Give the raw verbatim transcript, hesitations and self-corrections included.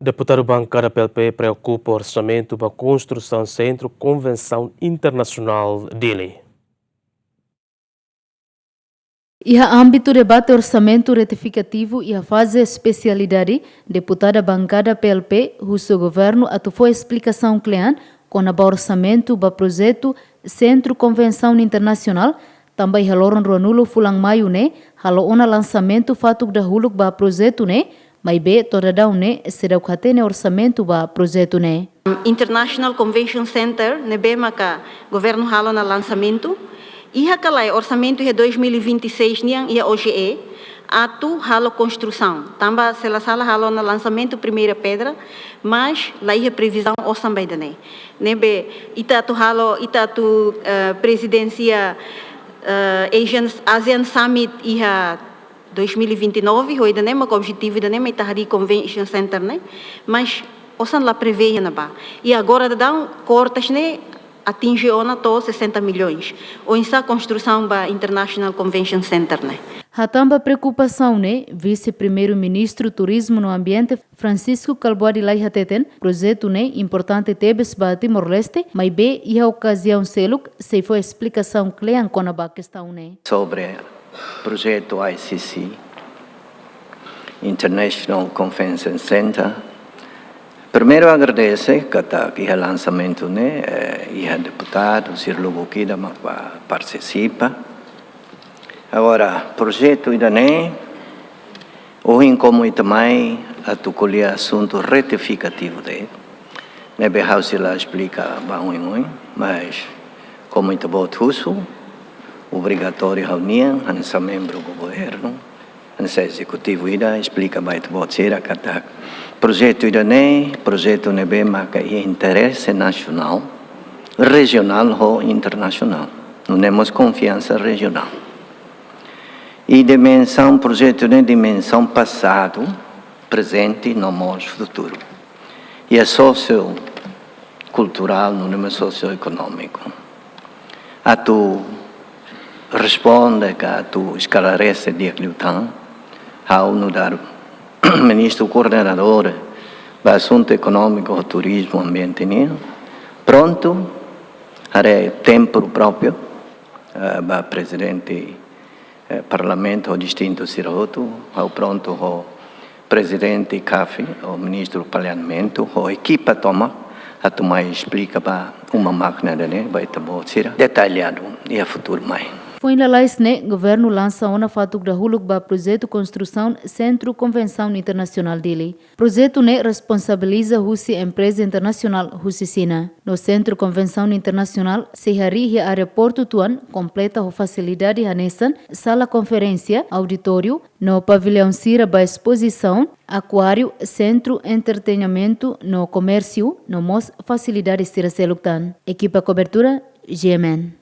Deputadu bankada P L P preokupa orsamentu ba konstrusaun Sentru Konvensaun Internasionál Dili. Iha ámbitu debate orsamentu retifikativu iha faze espesialidade, deputada bankada P L P husu governu atu fó esplikasaun kle'an kona-ba orsamentu ba projetu Sentru Konvensaun Internasionál, tanba iha loron ruanulu fulan Maiu ne'e halo ona lansamentu fatuk dahuluk ba projetu ne'e, maibé to'o daudaun ne'e seidauk hatene orsamentu ba projetu ne'e. International Convention Center ne'ebé maka governu halo ona lansamentu, iha ka lae orsamentu iha dois mil e vinte e seis nian iha O G E atu halo konstrusaun. Tanba se la sala halo ona lansamentu primeira pedra, mas la iha previzaun osan ba ida-ne'e. Ne'ebé ita atu halo, ita atu, eh, prezidensia, eh, Asian, ASEAN Summit iha dois mil e vinte e nove, ho ida-ne'e mak objetivu ida-ne'e mak ita harii Convention Center ne'e, mas osan la prevee iha ne'ebá. I agora daudaun kortas ne'e atinje ona to'o sessenta milhões. Oinsá konstrusaun ba International Convention Center ne'e. Hatán ba preokupasaun ne'e, Vise-Primeiru-Ministru Turizmu no Ambiente, Francisco Kalbuadi Lay hateten, projetu ne'e importante tebes ba Timor-Leste, maibé iha okaziaun seluk sei fó esplikasaun kle'an kona-ba kestaun ne'e. Sobre projetu I C C, International Convention Center. Primeiru agradese katak iha lansamentu ne'e, eh, iha deputadu sira lubuk ida mak ba partisipa. Agora, projetu ida-ne'e, ohin komu ita mai atu ko'alia asuntu retifikativu de'it, ne'ebé ha'u sei la esplika ba oin-oin, mas komu ita-boot husu, obrigatóriu ha'u-nian, hanesan membru governu, hanesan ezekutivu ida, esplika ba ita-boot sira katak projetu ida-ne'e, projetu ne'ebé maka iha interese nasionál, rejionál ho internasionál. Nune'e mós konfiansa rejionál. I dimensaun, projetu ne'e dimensaun pasadu, prezente no mós futuru. I é sosiokulturál, nune'e mós sosioekonómiku. Atu responde ka atu esklarese di'ak liután, ha'u nu'udar ministru koordenadór ba asuntu ekonómiku, turizmu, ambiente nian, prontu, haree tempu própriu, eh, ba prezidente, eh, parlamentu ho distintu sira hotu, ha'u prontu ho prezidente kafi, ho ministru planeamentu, ho ekipa tomak, atu mai esplika ba uma mákina ida-ne'e, ba ita-boot sira, detalladu, iha futuru mai. Foin lalais ne'e, governu lansa ona fatuk dahuluk ba projetu konstrusaun Sentru Konvensaun Internasionál Dili. Projetu ne'e responsabiliza husi empreza internasionál husi Xina. No Sentru Konvensaun Internasionál sei harii iha aeroportu tuan, kompleta ho fasilidade hanesan sala konferénsia, auditóriu, no pavillaun sira ba espozisaun, akuáriu, sentru entretenimentu no komérsiu, no mós fasilidade sira seluk tan. Ekipa kobertura, G M N.